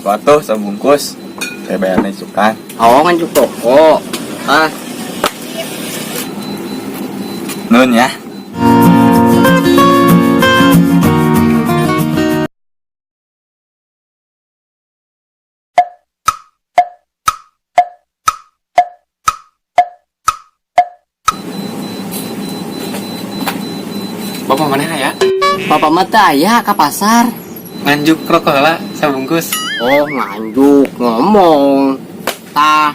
Rokok tuh sebungkus. Saya bayarnya isukan. Oh, nganjuk rokok. Ah, Nun ya. Bapak mana ya? Bapak mah teu aya ka pasar. Nganjuk rokok lah, sabungkus. Oh, nganjuk ngomong. Tah,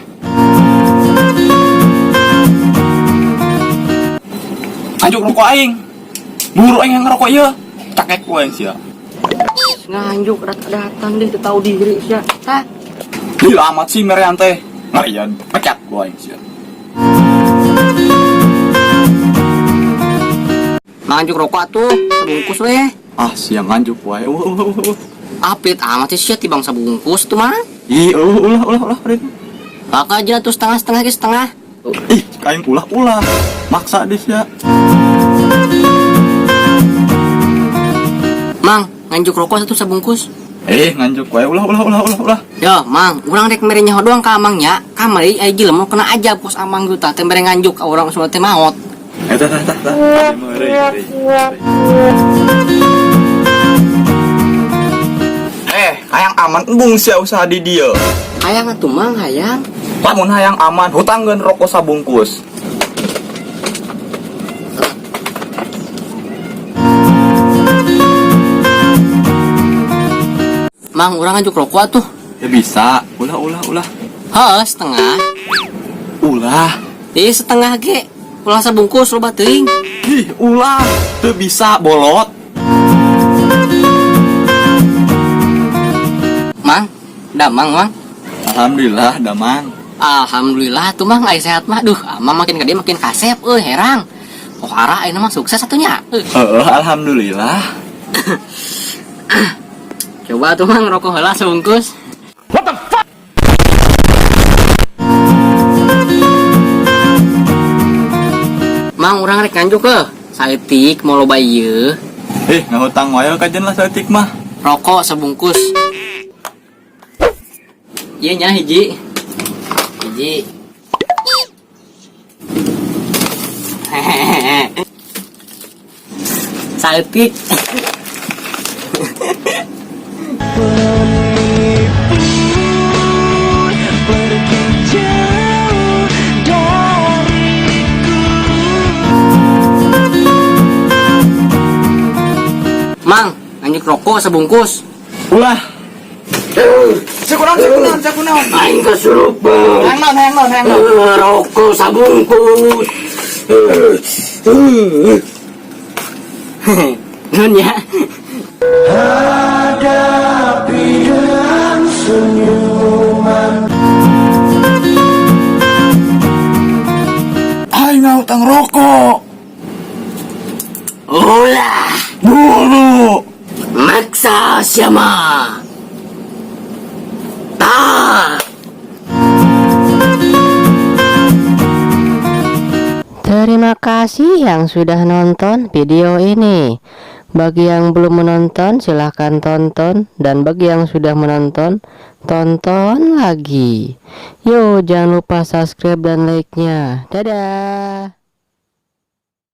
Nganjuk rokok aing. Buru aing yang ngerokok ieu. Cakek ku aing sia. Nganjuk datang deh teu tahu diri sia. Tah, Gila amat sih merian teh. Ngerian, pecat ku aing sia. Nganjuk rokok atuh, sabungkus we. Ah, sia nganjuk wae. Uh. Ah, pelit amat sih sia tibang sabungkus tuh mah. Ih, ulah ulah ulah ulah. Bakal aja tuh setengah-setengah ke setengah. Ih, aing ulah ulah. Maksa deh sia. Mang, nganjuk rokok satu sabungkus. Eh, nganjuk wae ulah ulah ulah ulah ulah. Yo, Mang, urang rek mere nyaho doang ka Amang nya. Kamari aya jelema kena aja pos Amang gitu tah, teh mere nganjuk ka urang semua teh maot. Eh, tah tah tah tah. Meri, meri, meri. Eh, hayang aman embung sia usaha di dieu. Hayang atuh Mang, hayang. Lamun hayang aman, hutangkeun rokok sabungkus. Mang, urang nganjuk rokok atuh. Ya bisa, ulah ulah ulah. Heeh, setengah. Ulah. Ih, setengah ge. Ulah sabungkus loba teuing. Ih, ulah. Teu bisa bolot. Mang, damang, Mang. Alhamdulillah, damang. Alhamdulillah tuh Mang, aya sehat mah. Duh, amang makin gede makin kasep euy, herang. Pohara ayeuna mah sukses atunya. Euy. Heeh, alhamdulillah. Coba tuh Mang rokok heula sebungkus. What the fuck? Mang, urang rek nganjuk ke. Saeutik mau loba ieu. Eh, ngahutang wae kajen lah saeutik mah. Rokok sebungkus. Iya nya hiji. Hiji. Hehehe. Saeutik. Mang, nganjuk rokok sebungkus. Ulah. Sekunaon, sekunaon, sekunaon. Aing kesurupan. Hayang naon, hayang naon, hayang naon. Rokok sabungkus. Nun ya. Aing ngahutang rokok. Ulah, Buru. maksa siapa? Tah. Terima kasih yang sudah nonton video ini. Bagi yang belum menonton, silahkan tonton. Dan bagi yang sudah menonton, tonton lagi. Yo, jangan lupa subscribe dan like-nya. Dadah.